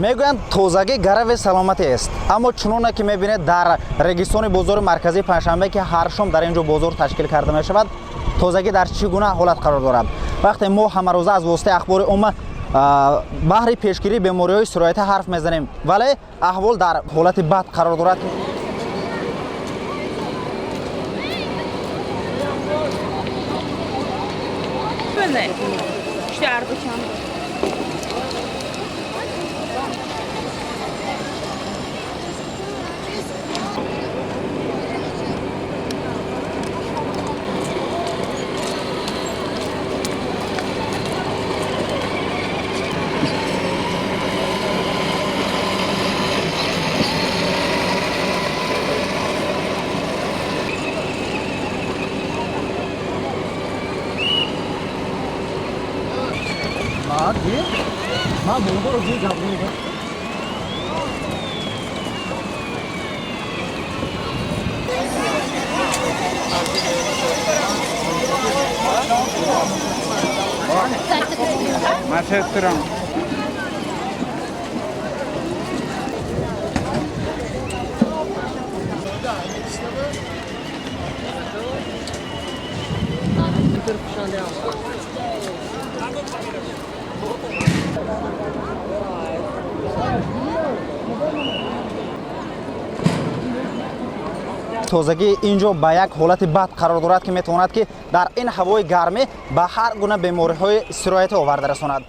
Мегӯянд, тозагӣ гарави саломатӣ аст, аммо чуноне ки мебинед, дар регистони бозори марказии Панҷшанбе, ки ҳар шом дар ин ҷо бозор ташкил карда мешавад, тозагӣ дар чӣ гуна ҳолат қарор дорад. Вақте мо ҳамарӯза аз воситаи ахбори омма баҳри пешгирии бемориҳои сироятӣ ҳарф мезанем, вале аҳвол дар ҳолати бад қарор дорад. Тозагӣ ин ҷо ба як ҳолати бад қарор дорад, ки метавонад, ки дар ин ҳавои гармӣ ба ҳар гуна бемориҳои сироятӣ оварда расонад.